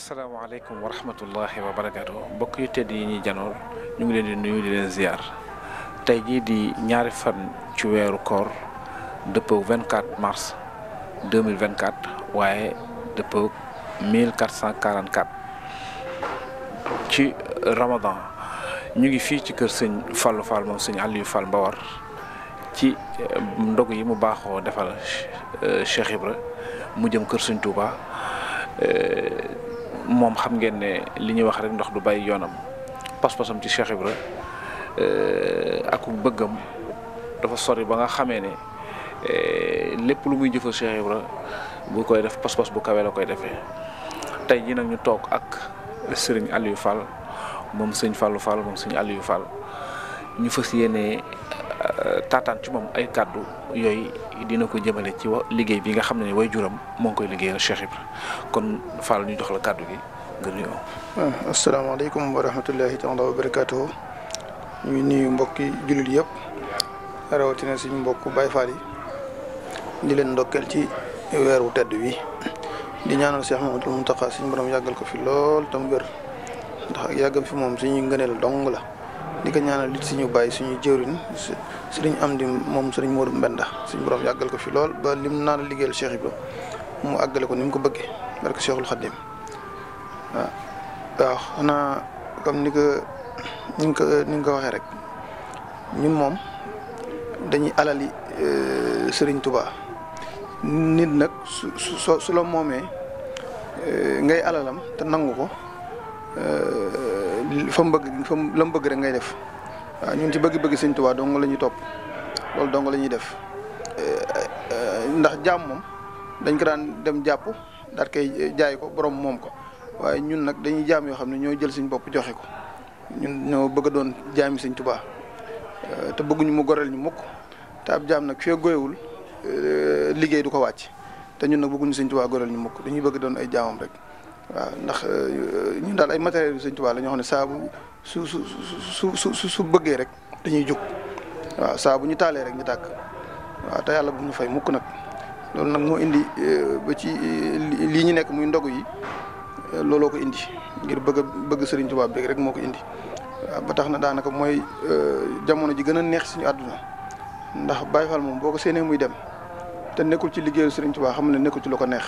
asalaamaaleykum wa rahmatullahi wa barakaatu mbokk yu tedd yi ñuy janool ñu ngi leen di nuyu di leen ziar tey jii di ñaari fan ci weeru koor dëppoo 24 mars 2024 waaye dëppoo 1444 ci Ramadan ñu ngi fii ci kër sëñ Fallou Fall moom sëñ Aliou Fall Mbawar ci ndog yi mu baaxoo defal Cheikh Ibra mu jëm kër sëñ Touba. moom xam ngeen ne li ñuy wax rek ndox du bàyyi yoonam pas-pasam ci Cheikh Ibra ak bëggam dafa sori ba nga xamee ne lépp lu muy jëfal Cheikh Ibra bu koy def pas-pas bu kawe la koy defee tey jii nag ñu toog ak sëriñ Aliou Fall moom sëñ Fallou Fall moom sëñ Aliou Fall ñu fas yéene taataan ci moom ay kàddu yooyu dina ko jëmale ci liggéey bi nga xam ne way juram moo ngi koy liggéeyal Cheikh Ibra kon Fall ñu jox la kàddu gi nga nuyoo. asalaamaaleykum wa rahmatullahi taala wa barakaatuhu ñu nuyu mbokki jullit yëpp rawatina suñu mbokk Baye Fall yi di leen ndokkeel ci weer wu tedd wi di ñaanal Cheikh Mamadou Mountakha suñu borom yàggal ko fi lool tam wér ndax ak yàggam fi moom suñuy ngëneel dong la. di ko ñaanal li suñu bàyyi suñu jëwriñ sëriñ Amdi moom sëriñ Modou Mbenda suñu borom yàggal ko fi lool ba lim naan liggéeyal Cheikh Ibra mu àggale ko ni mu ko bëggee barke Cheikhul Khadim waaw xanaa comme ni nga ko waxee rek ñun moom dañuy alali sëriñ Touba nit nag su la moomee ngay alalam te nangu ko. fa mu la mu bëgg rek ngay def waaw ñun ci bëgg-bëgg Sëñ Tuubaa dong la ñuy topp loolu dong la ñuy def ndax jaam moom dañ ko daan dem jàpp daal koy jaay ko borom moom ko waaye ñun nag dañuy jaam yoo xam ne ñoo jël suñ bopp joxe ko ñun ñoo bëgg a doon jaami Sëñ Tuubaa te bëgguñu mu goreel ñu mukk te ab jaam nag fee goyewul liggéey du ko wàcc te ñun nag bëgguñu Sëñ Tuubaa goreel ñu mukk dañuy bëgg doon ay jaamam rek. waaw ndax ñun daal ay matériel yu Sëñ Tuubaa la ñoo xam ne saa bu su bëggee rek dañuy jóg waaw saa bu ñu taalee rek ñu tàkk waaw te yàlla bu ñu fay mukk nag loolu nag moo indi ba ci lii ñu nekk muy ndogu yi looloo ko indi ngir bëgg Sëriñ Tuubaa bi rek moo ko indi waaw ba tax na daanaka mooy jamono ji gën a neex suñu àdduna ndax Baye Fall moom boo ko séenee muy dem te nekkul ci liggéeyu Sëriñ Tuubaa xam ne nekkul ci lu ko neex.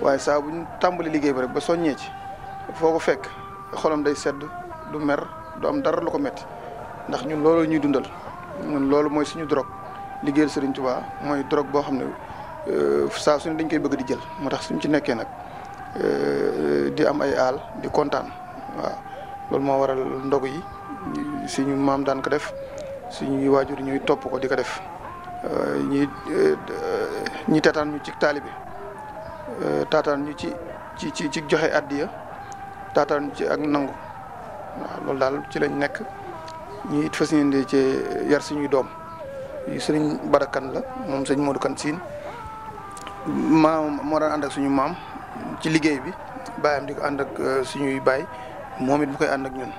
waaye saa bu ñu tàmbali liggéey bi rek ba soññee ci foo ko fekk xolam day sedd du mer du am dara lu ko metti ndax ñun loolu ñuy dundal ñun loolu mooy suñu drogue liggéeyal Serigne Touba mooy drogue boo xam ne saa su ne dañ koy bëgg di jël moo tax suñ ci nekkee nag di am ay aal di kontaan waaw loolu moo waral ndogu yi suñu maam daan ko def suñuy waajur ñuy topp ko di ko def ñi tataan ñu ci taalibe taataan ñu ci joxe addiya taataan ñu ci ak nangu waaw loolu daal ci lañ nekk ñu it fas yéene ci yar suñuy doom sëriñ Badakan la moom sëñ Modou Kan Siin maam moo daan ànd ak suñu maam ci liggéey bi baayam di ko ànd ak suñuy baay moom it bu koy ànd ak ñun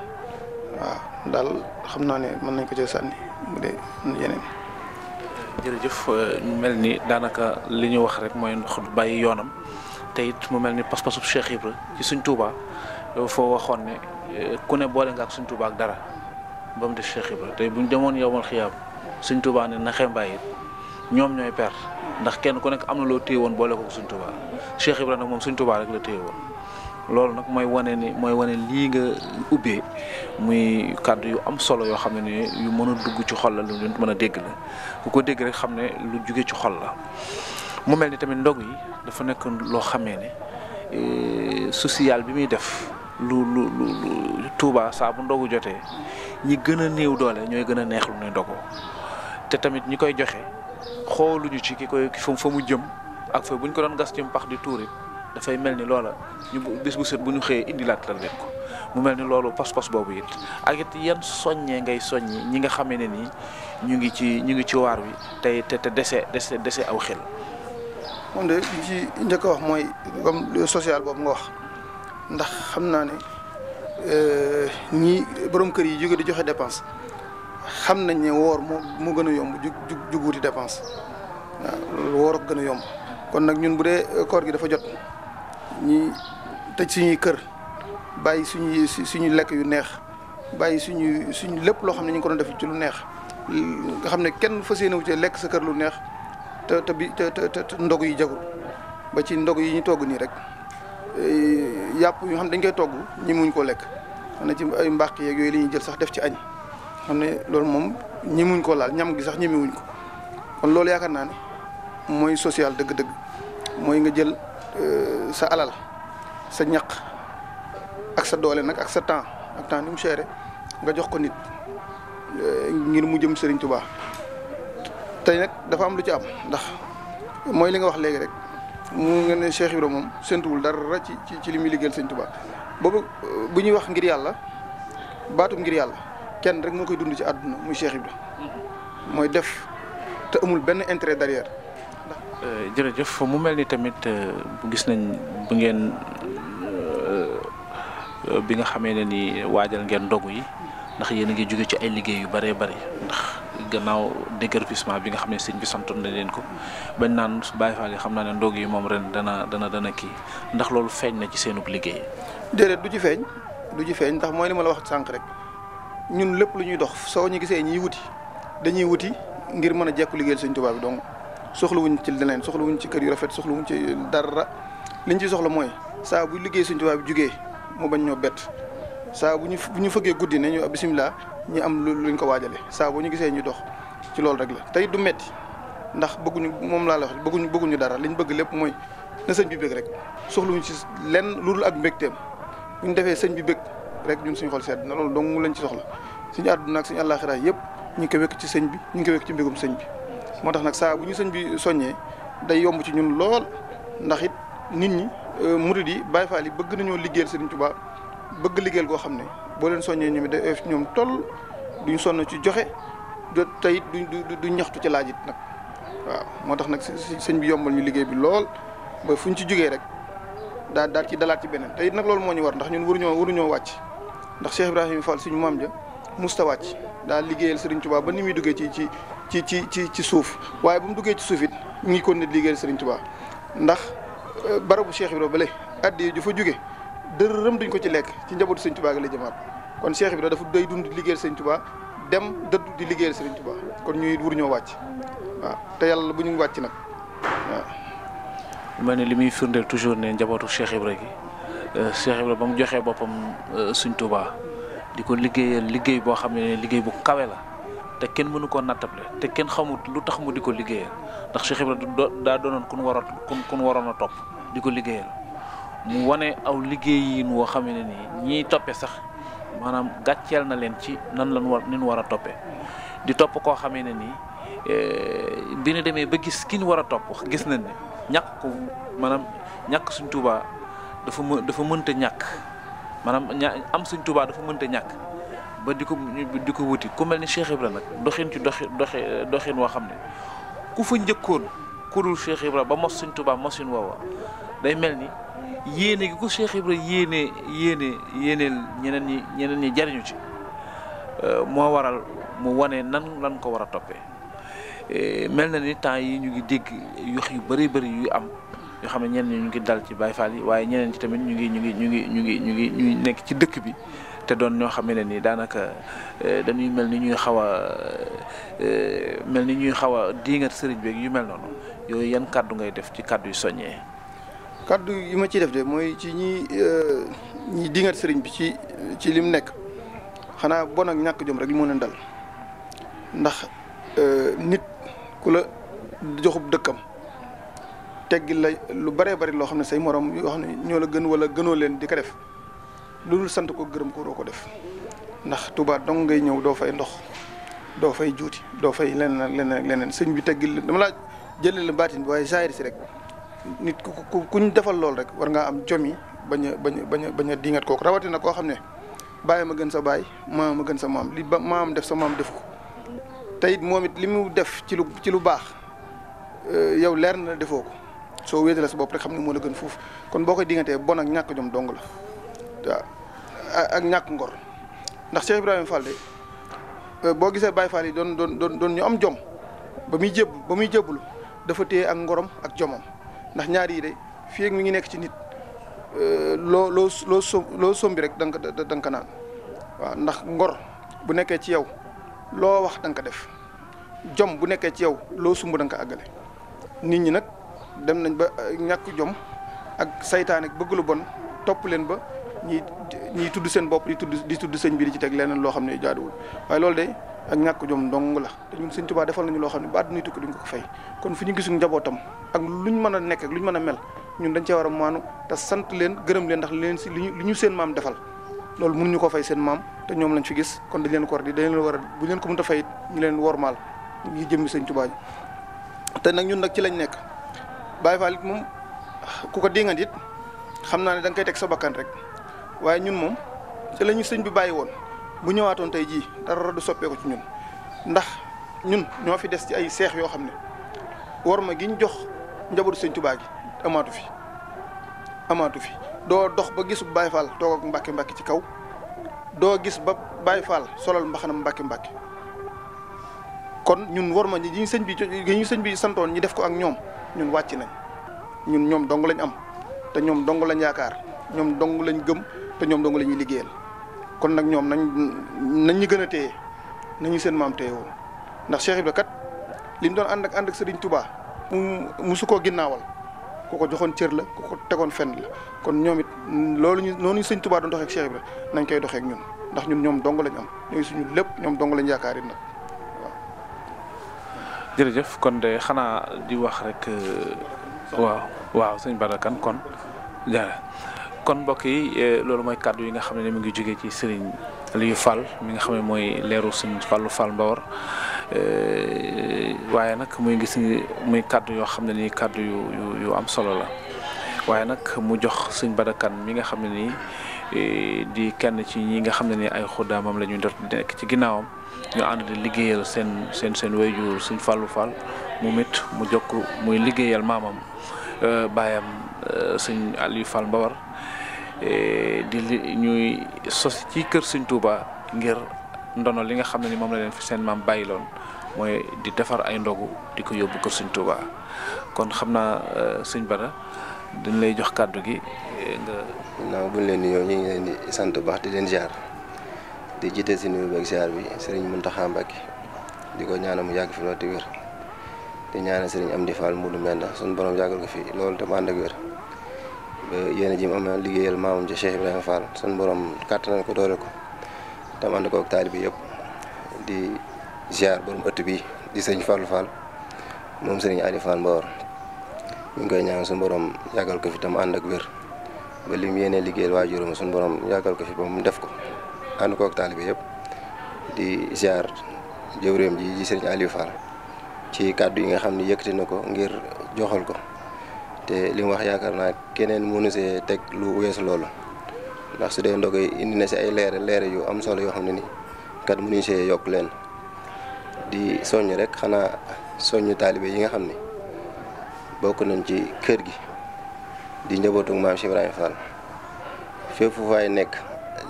waaw daal xam naa ne mën nañ ko cee sànni bu dee yeneen. jërëjëf mu mel ni daanaka li ñu wax rek mooy ndox du bàyyi yoonam te it mu mel ni pas-pasub Cheikh Ibra ci Sëñ Tuubaa foo waxoon ne ku ne boole nga ak Sëñ Tuubaa ak dara ba mu def Cheikh Ibra tey bu ñu demoon yowmal xiyaam Sëñ Tuubaa ne na xembaay it ñoom ñooy perte ndax kenn ku nekk am na loo téye woon boole ko Sëñ Tuubaa Cheikh Ibra nag moom Sëñ Tuubaa rek la téye woon. loolu nag mooy wane lii nga ubbee muy kàddu yu am solo yoo xam ne ni yu mën a dugg ci xol la lu ñu mën a dégg la ku ko dégg rek xam ne lu jóge ci xol la mu mel ni tamit ndog yi dafa nekk loo xamee ne social bi muy def lu Touba saa bu ndogu jotee ñi gën a néew doole ñooy gën a neex lu ne ndogoo te tamit ñi koy joxe xooluñu ci ki fa mu jëm ak fa bu ñu ko doon gas ci pax di tuuri dafay mel ni loola ñu bis bu set bu ñu xëyee indilaat la leen ko mu mel ni loolu pas-pas boobu it ak it yan soññee ngay soññi ñi nga xamee ne nii ñu ngi ci waar wi te dese aw xel. moom de li ci njëkk a wax mooy comme social boobu nga wax ndax xam naa ne ñi borom kër yi jóge di joxe dépense xam nañ ne woor moo gën a yomb jug wuti dépense waaw loolu woor ko gën a yomb kon nag ñun bu dee koor gi dafa jot ñi tëj suñuy kër bàyyi suñu lekk yu neex bàyyi suñu lépp loo xam ne ñu ngi ko doon def ci lu neex nga xam ne kenn fas yéene wu ci lekk sa kër lu neex te ndog yi jagul ba ci ndog yi ñu togg nii rek yàpp yoo xam ne dañ koy togg ñi muñ koo lekk xam ne ci ay mbàq yeeg yooyu la ñuy jël sax def ci añ xam ne loolu moom ñi muñ koo laal ñam gi sax ñemi wuñ ko kon loolu yaakaar naa ne mooy social dëgg-dëgg mooy nga jël sa alal sa ñaq ak sa doole nag ak sa temps ni mu chéré nga jox ko nit ngir mu jëm Serigne Touba tey nag dafa am lu ci am ndax mooy li nga wax léegi rek mu nga ne Cheikh Ibra moom séntuwul dara ci li muy liggéeyal Serigne Touba boobu bu ñuy wax ngir yàlla baatum ngir yàlla kenn rek moo koy dund ci àdduna muy Cheikh Ibra mooy def te amul benn intérêt derrière. jërëjëf mu mel ni tamit gis nañ bu ngeen bi nga xamee ne ni waajal ngeen ndogu yi ndax yéen a ngi jóge ci ay liggéey yu bëree bëri ndax gannaaw déguerpissement bi nga xam ne sëñ bi santoon na leen ko bañ naan Baye Fall yi xam naa ne ndog yi moom ren dana kii ndax loolu feeñ na ci seenub liggéey. déedéet du ci feeñ ndax mooy li ma la wax sànq rek ñun lépp lu ñuy dox soo ñu gisee ñiy wuti dañuy wuti ngir mën a jekku liggéeyal sëñ Tuubaa bi donc soxlawuñ ci leneen soxlawuñ ci kër yu rafet soxlawuñ ci dara liñ ci soxla mooy saa bu liggéey sëñ Tuubaa bi jugee mu bañ ñoo bett saa bu ñu fëggee guddi ne ñu bisimilah ñu am luñ ko waajale saa bu ñu gisee ñu dox ci loolu rek la tey du metti ndax bëgguñu moom laa la wax bëgguñu dara liñ bëgg lépp mooy na sëñ bi bëgg rek soxluwuñ ci lenn lu dul ak mbégteem bu ñu defee sëñ bi bëgg rek ñun suñu xol sedd na loolu dong mu lañ ci soxla suñu àdduna ak suñu àllaaxira yëpp ñu ngi ko wekk ci sëñ bi ñu ngi ko wekk ci mbégum sëñ bi moo tax nag saa bu ñu sëñ bi soññee day yomb ci ñun lool ndax it nit ñi murid yi Baay Faal yi bëgg nañoo liggéeyal Sëriñ Tuubaa bëgg liggéeyal goo xam ne boo leen soññee ñoom day ñoom toll duñ sonn ci joxe te it du ñaxtu ci laaj it nag waaw moo tax nag sëñ bi yombal ñu liggéey bi lool ba fuñ ci jógee rek daal ci dalaat ci beneen te it nag loolu moo ñu war ndax ñun waruñoo wàcc ndax Cheikh Ibrahima Fall suñu maam ja musta wàcc daal liggéeyal Sëriñ Tuubaa ba ni muy duggee ci suuf waaye bu mu duggee ci suuf it ñu ngi kon ne liggéeyal Sëriñ Tuubaa ndax barabu Cheikh Ibrahima bale addi ju fa jóge dërëm duñ ko ci lekk ci njabootu Sëriñ Tuubaa gi la jëmaat kon Cheikh Ibrahima dafa day dund di liggéeyal Sëriñ Tuubaa dem dëddu di liggéeyal Sëriñ Tuubaa kon ñuy waruñoo wàcc waaw te yàlla bu ñu wàcc nag waaw. mel ni li muy firndeel toujours ne njabootu Cheikh Ibrahima gi Cheikh Ibrahima ba mu joxee boppam Sëriñ Tuubaa di ko liggéeyal liggéey boo xam ne liggéey bu kawe la te kenn mënu koo nattable te kenn xamut lu tax mu di ko liggéeyal ndax Cheikh Ibrahima daa doonoon kun waroon a topp di ko liggéeyal mu wane aw liggéeyin woo xam ne nii ñiy toppe sax maanaam gàcceel na leen ci nan nin war a toppee di topp koo xamee ne nii bi ñu demee ba gis ki ñu war a topp gis nañ ne ñàkk ko maanaam ñàkk Sëriñ Tuubaa dafa mënta ñàkk maanaam am Sëriñ Tuubaa dafa mënta ñàkk ba di ko wuti ku mel ni Cheikh Ibrahima nag doxin ci doxin woo xam ne ku fa njëkkoon ku dul Cheikh Ibrahima ba mos Sëriñ Tuubaa mosin woowa day mel ni yéene gi ko Cheikh Ibrahima yéeneel ñeneen ñi jariñu ci moo waral mu wane nan lan ko war a toppee mel na ni temps yi ñu ngi dégg yox yu bëri yu am yoo xam ne ñenn ñi ñu ngi dal ci Baye Fall yi waaye ñeneen ci tamit ñu ngi nekk ci dëkk bi te doon ñoo xam ne ni daanaka dañuy mel ni ñuy xaw a diingat sëriñ beeg yu mel noonu yooyu yan kàddu ngay def ci kàddu yu soññee. kàddu yi ma ciy def de mooy ci ñi diingat sëriñ bi ci lim nekk xanaa bon ak ñàkk jom rek li moo leen dal ndax nit ku la joxub dëkkam teggil la lu bëree bëri loo xam ne say morom yoo xam ne ñoo la gën wala gënoo leen di ko def loolu sant ko gërëm ko doo ko def ndax Tuubaa dong ngay ñëw doo fay ndox doo fay juuti doo fay leneen sëñ bi teggil dama laa jëlee la baatin bi waaye saayir si rek nit kuñ defal lool rek war ngaa am jom yi bañ a diingat kooku rawatina koo xam ne bàyyi ma gën sa baay maam ma gën sa maam li ba maam def sa maam def ko te it moom it li mu def ci lu baax yow leer na defoo ko soo wéetale sa bopp rek xam ne moo la gën foofu kon boo koy diggantee bon ak ñàkk jom dong la waaw ak ñàkk ngor ndax Cheikh Ibrahima Fall de boo gisee Baye Fall yi doon ñu am jom ba muy jébbalu dafa téye ak ngorom ak jomam ndax ñaar yi de fii ak mi ngi nekk ci nit loo sombi rek da nga ko naan waaw ndax ngor bu nekkee ci yow loo wax da nga ko def jom bu nekkee ci yow loo sumb da nga ko àggale nit ñi nag dem nañ ba ñàkk jom ak saytaan ak bëgg lu bon topp leen ba ñi tudd seen bopp di tudd sëñ bi di ci teg leneen loo xam ne jaaduwul waaye loolu de ak ñàkk jom dong la te ñun sëñ Tuubaa defal nañu loo xam ne ba àdduna tukki duñ ko fay kon fu ñu gisul njabootam ak luñ mën a nekk ak luñ mën a mel ñun dañ cee war a maanu te sant leen gërëm leen ndax leen si li ñu seen maam defal loolu mënuñu ko fay seen maam te ñoom lañ fi gis kon dañ leen ko war di dañ leen war a bu leen ko mënta fay ñu leen wormaal ñu jëmmi sëñ Tuubaa te nag ñun nag ci lañ nekk Baay Faal it moom ku ko dingat it xam naa ne da nga koy teg sa bakkan rek waaye ñun moom ci la ñu sëñ bi bàyyi woon bu ñëwaatoon tey jii dara du soppeeku ci ñun ndax ñun ñoo fi des ci ay seex yoo xam ne worma gi ñu jox njabootu sëñ Tuubaa gi amaatu fi doo dox ba gisu Baay Faal toog ak mbàkke ci kaw doo gis ba Baay Faal solal mbaxanam mbàkke kon ñun worma ji ñu sëñ bi santoon ñi def ko ak ñoom ñun wàcc nañ ñun ñoom dong lañ am te ñoom dong lañ yaakaar ñoom dong lañ gëm te ñoom dong la ñuy liggéeyal kon nag ñoom nañ ñu gën a téye nañu seen maam téye woon ndax Cheikh Ibra kat li mu doon ànd ak Serigne Touba musu koo ginnaawal ku ko joxoon cër la ku ko tegoon fenn la kon ñoom it noonu Serigne Touba doon doxee ak Cheikh Ibra nañ koy doxee ak ñun ndax ñun ñoom dong lañ am ñooy suñu lépp ñoom dong lañ yaakaar it nag waaw. jërëjëf kon de xanaa di wax rek waaw sëñ Bada Kane kon jaare kon mbokk yi loolu mooy kàddu yi nga xam ne mu ngi jógee ci Serigne Aliou Fall mi nga xam ne mooy leeru Serigne Fallou Fall Mbawar waaye nag muy gis muy kàddu yoo xam ne nii kàddu yu am solo la waaye nag mu jox Serigne Bada Kane mi nga xam ne nii di kenn ci ñi nga xam ne nii ay xuddaamam la ñuy nekk ci ginnaawam ñu ànd di liggéeyal seen waajur Serigne Fallou Fall mu jokk muy liggéeyal maamam baayam Serigne Aliou Fall Mbawar ñuy sos ci kër Sëñ Touba ngir ndono li nga xam ne ni moom la leen fi seen maam bàyyiloon mooy di defar ay ndogu di ko yóbbu kër Sëñ Touba kon xam naa sëñ Bada dañ lay jox kàddu gi nga. naaw buñ leen nuyoo ñu ngi leen di sant bu baax di leen ziar di jiite si nuyu beeg ziar bi Serigne Mountakha Mbacké di ko ñaanal mu yàgg fi loolu te wér di ñaanal Serigne Amdi Fall Moudou Mbenda suñu borom yàggal ko fi loolu te mu ànd ak wér. yéen a ji mu am liggéeyal maamam ci Cheikh Ibrahima Fall suñu borom kàttanal ko doole ko tam ànd ko ak taalibe bi yëpp di ziar borom ëtt bi di sëñ Fallou Fall moom sëriñ Aliou Fall Mbawar ñu ngi koy ñaan suñu borom yàggal ko fi tam ànd ak wér ba lim yéenee liggéeyal waajuram suñu borom yàggal ko fi ba mu def ko ànd ko ak taalibe bi yëpp di ziar jëwréem ji di sëriñ Aliou Fall ci kàddu yi nga xam ne yëkkati na ko ngir joxal ko. te li mu wax yaakaar naa keneen mënu see teg lu weesu loolu ndax su dee ndog yi indi na si ay leere yu am solo yoo xam ne ni kat mënuñ see yokk leen di soññ rek xanaa soññ taalibe yi nga xam ne bokk nañ ci kër gi di njabootu maam Cheikh Ibrahima Fall fépp fu faay nekk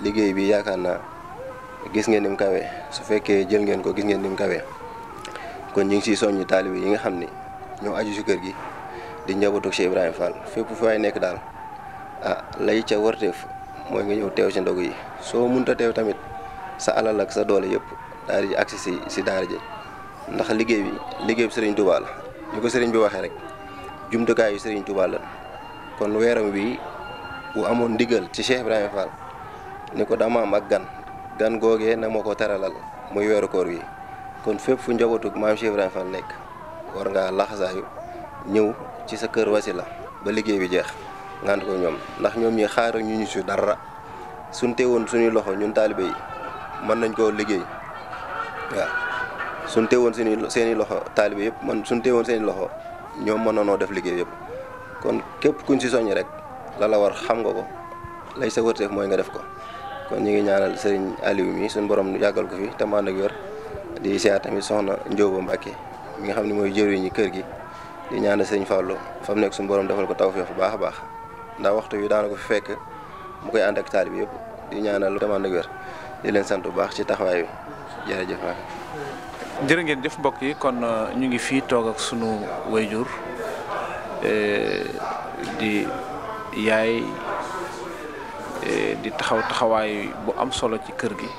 liggéey bi yaakaar naa gis ngeen ni mu kawee su fekkee jël ngeen ko gis ngeen ni mu kawee kon ñu ngi siy soññ taalibe yi nga xam ne ñoo aju si kër gi. di njabootu Cheikh Ibrahima Fall fépp fu ay nekk daal lay ca warteef mooy nga ñëw teew ci ndogu yi soo munta teew tamit sa alal ak sa doole yëpp daal di agsi si daara ji ndax liggéey bi Serigne Touba la ñu ko Serigne bi waxee rek jumtukaay yu Serigne Touba la kon weeram wi bu amoon ndigal ci Cheikh Ibrahima Fall ni ko dama am ak gan googee na ma ko teralal muy weeru koor wi kon fépp fu njabootu maam Cheikh Ibrahima Fall nekk war ngaa laxasaayu ñëw ci sa kër wasila ba liggéey bi jeex nga ànd ko ñoom ndax ñoom ñi xaaral ñu si dara suñ teewoon suñuy loxo ñun taalibe yi mën nañ koo liggéey waaw suñ teewoon seeni loxo taalibe yëpp suñ teewoon seeni loxo ñoom mën nanoo def liggéey yëpp kon képp kuñ si soññ rek la war xam nga ko lay sa wërteef mooy nga def ko kon ñu ngi ñaanal Serigne Aliou mi suñu borom yàggal ko fi te mu ànd ak wér di siyaar tamit soxna Ndiobo Mbacke mi nga xam ne mooy jëriñu kër gi di ñaanal Serigne Fallou fa mu nekk suñu borom defal ko tawfeex bu baax a baax ndax waxtu wi daana ko fi fekk mu koy ànd ak taalibe bi yëpp di ñaanal lu te mu ànd ak wér di leen sant bu baax ci taxawaay bi jërëjëf. jërë ngeen jëf mbokk yi kon ñu ngi fii toog ak sunu wayjur di yaay di taxawaay bu am solo ci kër gi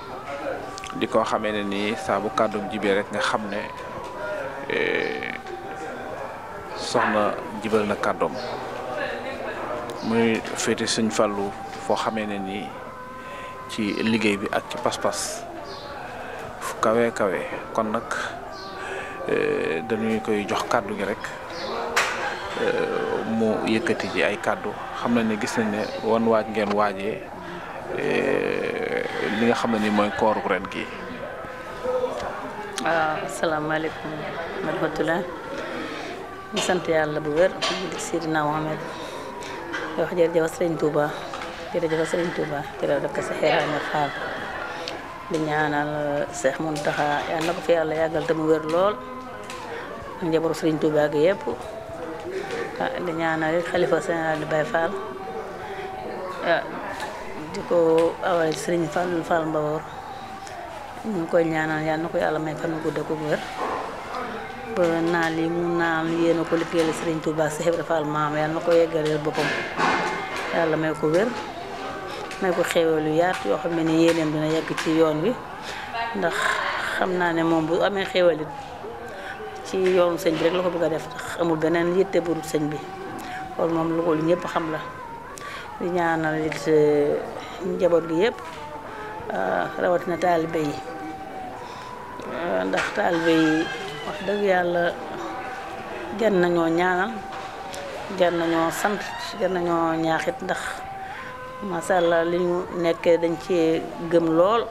di ko xamee ne nii saa bu kàddoom jibee rek nga xam ne soxna jibal na kàddoom muy féete Sëñ Fallu foo xamee ne nii ci liggéey bi ak ci pas-pas fu kawe kon nag dañuy koy jox kàddu gi rek mu yëkkati ji ay kàddu xam nañ ne gis nañ ne wan waaj ngeen waajee li nga xam ne ni mooy kooru ren gi. waaw asalaamaaleykum wa rahmatulah ñu sant yàlla bu wér di Seydina Mohamed wax jërëjëf Sëriñ Touba jërëjëf sa xeeraana Faal di ñaanal Seex Muntaxa yal na ko fi yàlla yàggal te mu wér lool njabootu Sëriñ Touba gi yëpp di ñaanal xalifa général di Baye Fall di ko awale Sëriñ Fall Mbawor ñu ngi koy ñaanal yal na ko yàlla may fan gudd ak wér ba naal yi mu naal yéena ko liggéeyal Sëriñ Touba Seex Ibra Fall maam yal na ko yeggaleel boppam yàlla may ko wér may ko xéewal yu yaatu yoo xam ne ni yéeneem dina yegg ci yoon wi ndax xam naa ne moom bu amee xéewal it ci yoonu sëñ bi rek la ko bëgg a def ndax amul beneen yitte bu dul sëñ bi loolu moom lu ko lu ñëpp xam la di ñaanal it njaboot gi yëpp rawatina taalibe yi ndax taalibe yi wax dëgg yàlla jar nañoo ñaanal jar nañoo sant jar nañoo ñaaxit ndax masha Allah li ñu nekkee dañ ci gëm lool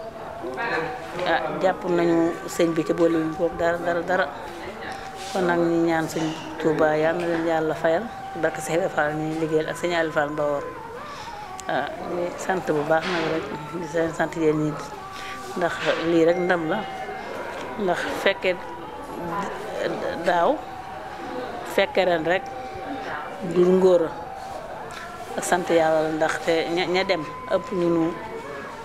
jàpp nañu sëñ bi ci boole ñu ko dara kon nag ñu ñaan sëñ Touba yal na leen yàlla fayal barke Seex Ibra Fall ni liggéeyal ak sëñ Aliou Fall Mbawor di sant bu baax nag rek di seen sant yéen ñi ndax lii rek ndam la ndax fekke daaw fekke ren rek du ngóora ak sant yàlla la ndaxte ña dem ëpp ñu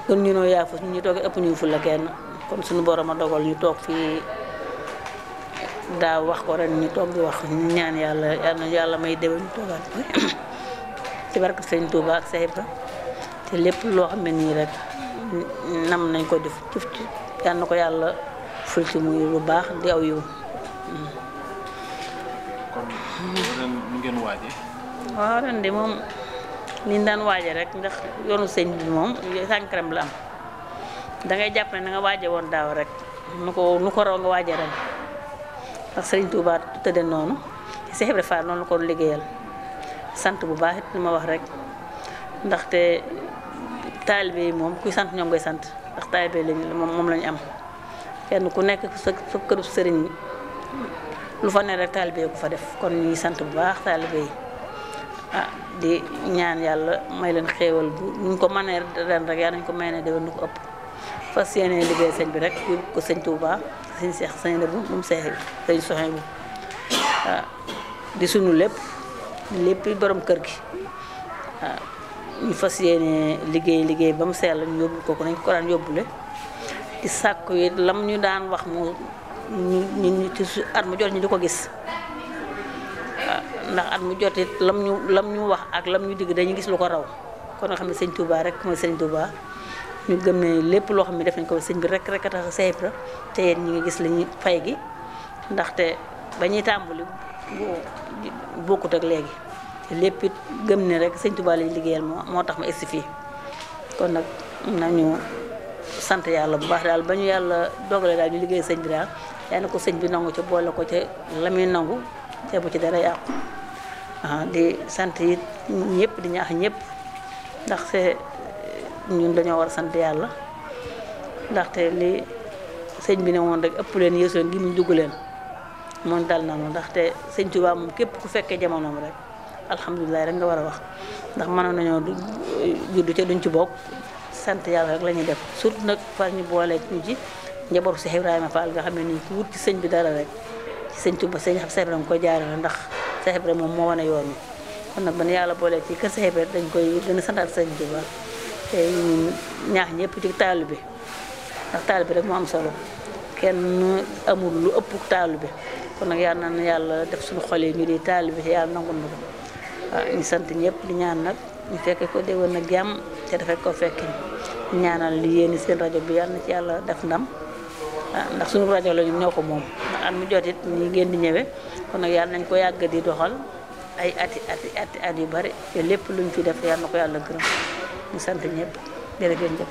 gën ñu noo yaafus ñu toogee ëpp ñu fulla kenn kon suñu borom a dogal ñu toog fii daaw wax ko ren ñu toog di wax ñu ñaan yàlla may déwén ñu toogaat ci barke Sëñ Touba ak Seex Ibra te lépp loo xam ne nii rek nam nañ ko def ci yal na ko yàlla ful ci muy lu baax di aw yiw. kon ren nu ngeen waaje waaw ren de moom ni ñu daan waaje rek ndax yoonu sëñ bi moom sànkaram la am dangay jàpp ne na nga waaje woon daaw rek nu ko raw nga waaje ren ndax Sëriñ Touba tëdde noonu ci Seex Ibra Fall noonu la ko liggéeyal sant bu baax it li ma wax rek ndaxte taalibe yi moom kuy sant ñoom ngay sant ndax taalibe moom lañu am kenn ku nekk sa këru sëriñ lu fa ne rek taalibe yi ko fa def kon ñuy sant bu baax taalibe yi di ñaan yàlla may leen xéewal bu ñu ko mënee ren rek yàlla nañu ko may ne déwén lu ko ëpp fas yéene liggéey sëñ bi rek yóbbu ko sëñ Touba sëñ Seex sëñ bu mu seex sëñ soxee bu di sunu lépp borom kër gi ñu fas yéene liggéey ba mu sell ñu yóbbul ko nañ ko daan yóbbule di sàkku yi lam ñu daan wax mu ñu ci at mu jot ñu di ko gis ndax at mu jot it lam ñu wax ak lam ñu digg dañuy gis lu ko raw kon nga xam ne sëñ Touba rek mooy sëñ Touba ñu gëm ne lépp loo xam ne def nañ ko sëñ bi rek a tax Seex Ibra te yéen ñu ngi gis li ñuy fay gi ndaxte ba ñuy tàmbali bokkut ak léegi te lépp it gëm ne rek sëñ Touba lañu liggéeyal moo tax ma egsi fii kon nag nañu sant yàlla bu baax daal ba ñu yàlla dogale daal ñu liggéey sëñ bi daal yaa na ko sëñ bi nangu ca boole ko ca la muy nangu te bu ci dara yàqu di sant it ñëpp di ñaax ñëpp ndaxte ñun dañoo war a sant yàlla ndaxte li sëñ bi ne woon rek ëpp leen yéesu leen gi muñ dugg leen moom dal na ndaxte sëñ Touba moom képp ku fekkee jamonoom rek alhamdulilah rek nga war a wax ndax mënoon nañoo juddu ca duñ ci bokk sant yàlla rek la ñuy def surtout nag far ñu boole ñu ci njabootu Seex Ibrahima Fall nga xam ne nii ku wut ci sëñ bi dara rek ci sëñ Touba sëñ xam Seex Ibrahima ko jaarale ndax Seex Ibrahima moom moo wane yoon wi kon nag ban yàlla boole ci kër Seex Ibrahima dañ koy gën a santaat sëñ Touba te ñu ñaax ñëpp ci taalu bi ndax taalu bi rek moo am solo kenn amul lu ëpp taalu bi kon nag yal na yàlla def suñu xol yi ñu di taalu bi yàlla nangul na ko waaw ñu sant ñëpp di ñaan nag ñu fekkee ko déwén nag jàmm te dafay ko fekki ñaanal li yéeni seen rajo bi yàlla na ci yàlla def ndam ndax suñu rajo la ñun ñoo ko moom ndax at mu jot it ñi ngeen di ñëwee kon nag yàlla nañ ko yàgg di doxal ay at yu bari te lépp luñ fi def yàlla na ko yàlla gërëm ñu sant ñëpp jërë ngeen jëf.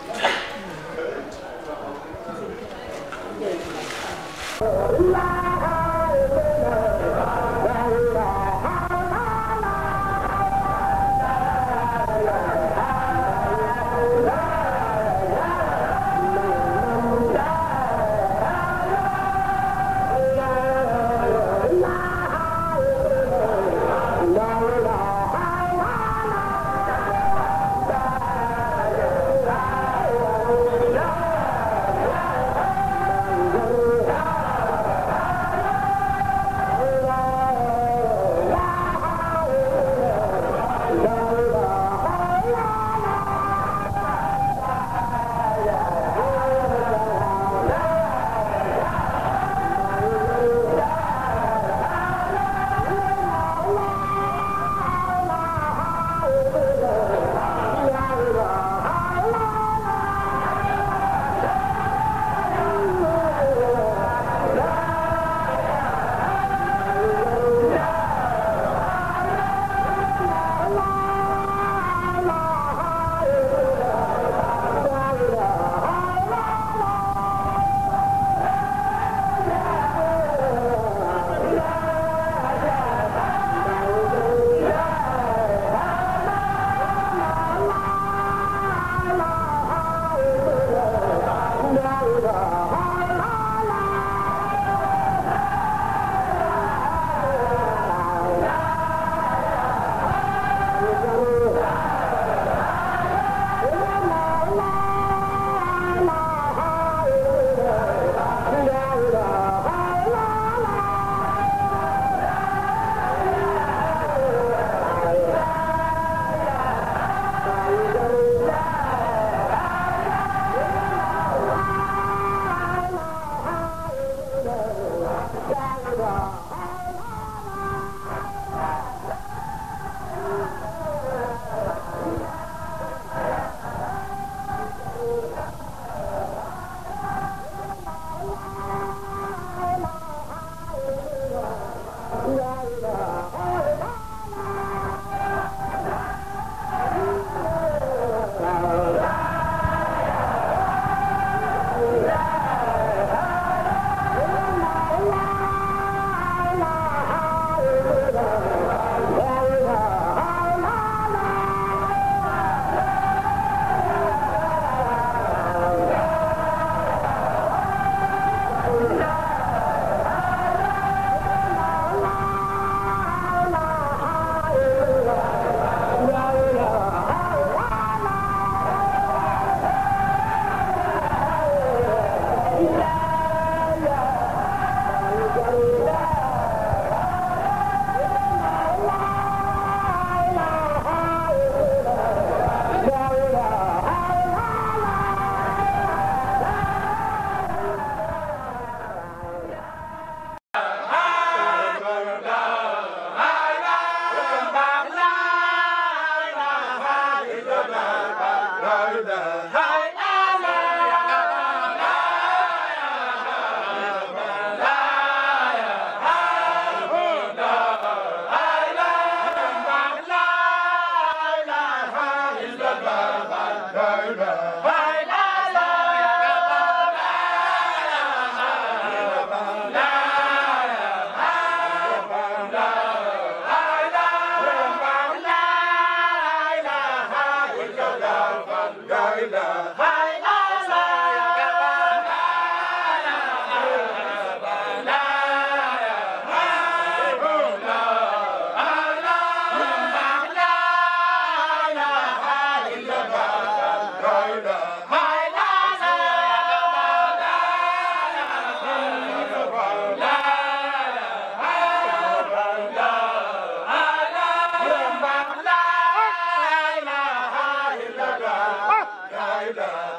la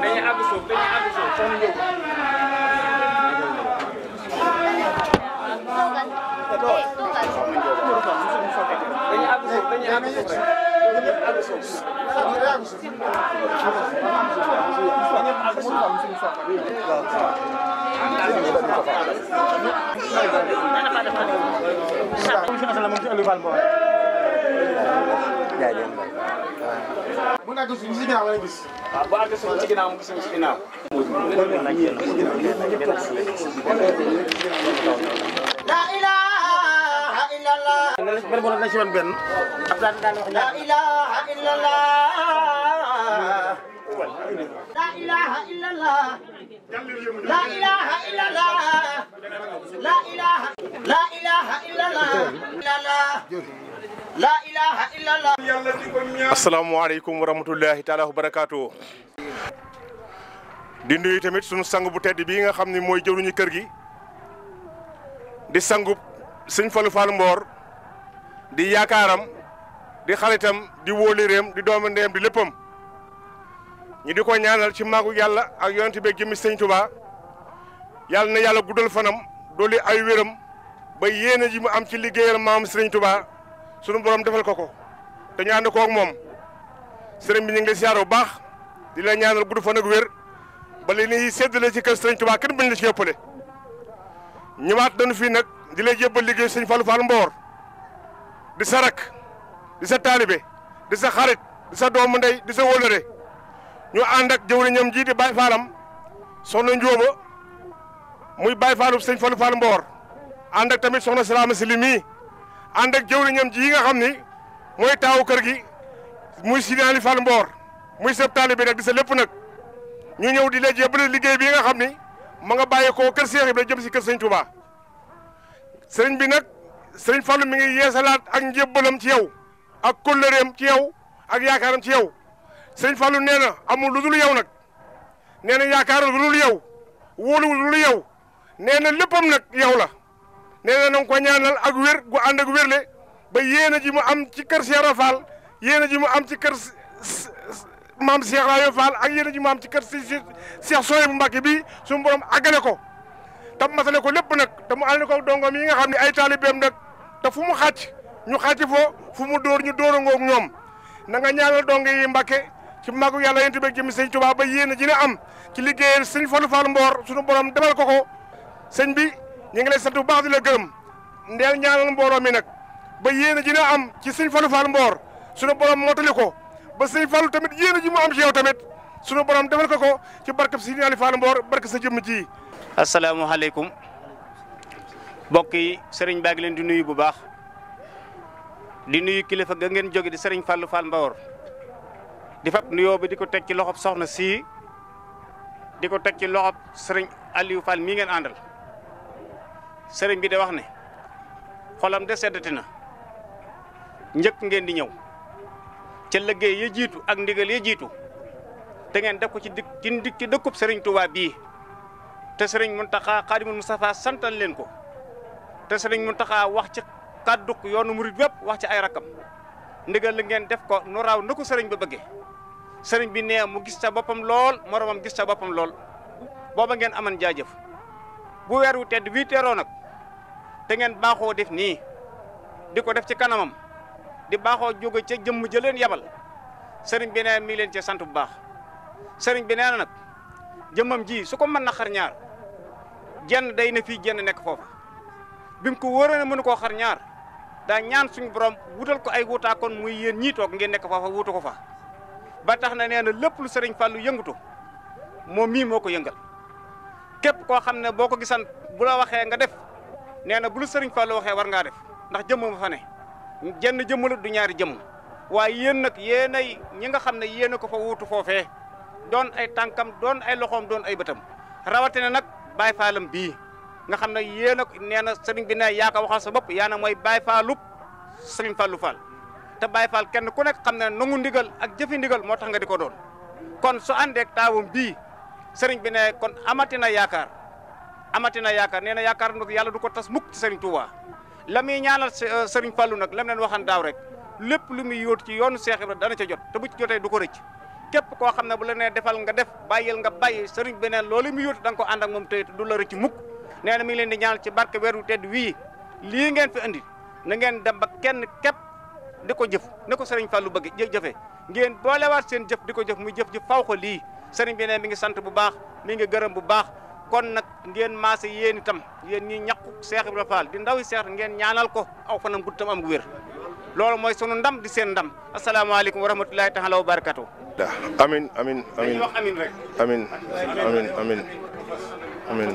dañuy àgg suuf soxna Njóobu dañuy àgg suuf mu ngi àgg suuf si ginnaaw wala gis. waaw bu àgg suuf si ginnaaw mu gis si ginnaaw. la ilaha illallah. benn borom nañ si woon benn. la ilaha illallah. la ilaha illallah. la ilaha illallah. la ilaha illallah. la ilaha illallah. asalaamaaleykum wa rahmatullahi taala wa barakaatu. di nuyu tamit sunu sang bu tedd bii nga xam ne mooy jëwriñu kër gi di sangu sëñ Fallou Fall Mbor di yaakaaram di xaritam di wóolireem di doomu ndeyam di léppam ñu di ko ñaanal ci maagu yàlla ak yonent bi jëmmi sëñ Touba yàlla na yàlla guddal fanam dolli ay wéram ba yéene ji mu am ci liggéeyal maam sëñ Touba sunu borom defal ko ko te ñu ànd ko ak moom sëriñ bi ñu ngi lay siyaar bu baax di la ñaanal gudd fan ak wér ba li ñuy séddale ci kër sëñ Touba kenn bañ la ci ëppale ñëwaat nañu fii nag di lay jébbal liggéey sëñ Fallou Fall Mbor di sa rak di sa taalibe di sa xarit di sa doomu ndey di sa wóolare ñu ànd ak jëwriñam ji di Baye Fallam soxna Njóoba muy Baye Fallou sëñ Fallou Fall Mbor ànd ak tamit soxna Salaama si li mii ànd ak jëwriñam ji nga xam ni mooy taawu kër gi muy Sidali Fall Mbor muy sëb taalibe nag di sa lépp nag ñu ñëw di la jébbal liggéey bi nga xam ni ma nga bàyyi ko kër Cheikh Ibra jëm si kër sëñ Touba sëriñ bi nag sëriñ Fallou mi ngi yeesalaat ak njébbalam ci yow ak kóllëreem ci yow ak yaakaaram ci yow sëriñ Fallou nee na amul lu dul yow nag nee na yaakaaral lu dul yow wóoluwul lu dul yow nee na léppam nag yow la nee na nga ko ñaanal ak wér gu ànd ak wérle ba yéena ji mu am ci kër Cheikh Ibra Fall yéena ji mu am ci kër maam Cheikh Ibra Fall ak yéena ji mu am ci kër Cheikh Souhaïbou Mbacké bi suñu borom àggale ko tam masale ko lépp nag te mu ànd ko dongom yi nga xam ne ay taalibeem nag te fu mu xàcc ñu xàcc foo fu mu dóor ñu dóorangoog ñoom na nga ñaanal dong yi Mbacké ci màggu yàlla yéen tamit jëmi sëñ Touba ba yéen a ji am ci liggéeyal sëñ Fallou Fall Mbor suñu borom defal ko ko sëñ bi ñu ngi lay sant bu baax di la gërëm ndeel ñaanal mbooloo mi nag ba yéen a ji am ci sëñ Fallou Fall Mbor suñu borom mootali ko ba sëñ Fallou tamit yéen a ji mu am ci yow tamit suñu borom defal ko ci barkab Sidali Fall Mbor barke sa jëmm ji. asalaamaaleykum mbokk yi sëriñ baa ngi leen di nuyu bu baax di nuyu kilifa ga ngeen jóge di sëriñ Fallou Fall Mbor di fab nuyoo bi di ko teg ci loxob soxna si di ko teg ci loxob sëriñ Aliou Fall mii ngeen àndal sëriñ bi de wax ne xolam de seddati na njëkk ngeen di ñëw ca liggéey ya jiitu ak ndigal ya jiitu te ngeen def ko ci ci dëkkub sëriñ Touba bii te sëriñ Mountakha Khadimul Moustapha santal leen ko te sëriñ Mountakha wax ci kàddu yoonu murid wépp wax ci ay rakam ndigal li ngeen def ko nu raaw na ko sëriñ ba bëggee sëriñ bi nee mu gis ca boppam lool moromam gis ca boppam lool booba ngeen aman jaajëf bu weer wu tedd wii teeroo nag te ngeen baaxoo def nii di ko def ci kanamam di baaxoo jóge ca jëmm jëleen yabal sëriñ bi nee mi ngi leen ci sant bu baax sëriñ bi nee na nag jëmmam ji su ko mën na xar ñaar jenn day na fii jenn nekk foofa bi mu ko wóoree ne mënu koo xar ñaar daa ñaan suñu borom wutal ko ay wuutaakoon muy yéen ñii toog ngeen nekk foofa wuutu ko fa ba tax na nee na lépp lu sëriñ Fallou yëngatu moom mii moo ko yëngal képp koo xam ne boo ko gisan bu la waxee nga def nee na bu lu sëriñ Fallou waxee war ngaa def ndax jëmm ma fa ne jenn jëmm la du ñaari jëmm waaye yéen nag yéenay ñi nga xam ne yéen a ko fa wuutu foofee doon ay tànkam doon ay loxoom doon ay bëtam rawatina nag Baye Fallam bii nga xam ne yéen a nee na sëriñ bi ne yaa ko waxal sa bopp yaa na mooy Baye Fallou sëriñ Fallou Fall te Baye Fall kenn ku nekk xam ne nangu ndigal ak jëfi ndigal moo tax nga di ko doon kon su àndeek taawam bii sëriñ bi ne kon amatina yaakaar nee na yaakaar nag yàlla du ko tas mukk ci sëriñ Touba la muy ñaanal sëriñ Fallou nag lam leen waxan daaw rek lépp lu muy yóotu ci yoonu Cheikh Ibra dana ca jot te bu ci jotee du ko rëcc képp koo xam ne bu la nee defal nga def bàyyil nga bàyyi sëriñ bi ne loolu mu yóotu da nga ko ànd ak moom tey du la rëcc mukk nee na mi ngi leen di ñaanal ci barke weeru tedd wii lii ngeen fi andi na ngeen dem ba kenn képp di ko jëf ne ko sëriñ Fallou bëgg jëfe ngeen boolewaat seen jëf di ko jëf muy jëf ji faw ko lii sëriñ bi ne mi ngi sant bu baax mi ngi gërëm bu baax kon nag ngeen maase yéen itam yéen ñi ñàkku Cheikh Ibra Fall di ndaw yi Cheikh ngeen ñaanal ko aw fanam gudd tam am gu wér loolu mooy sunu ndam di seen ndam asalaamaaleykum wa rahmatulahi taala wa barakatu amin amin amin wax amin rek amin amin amin amin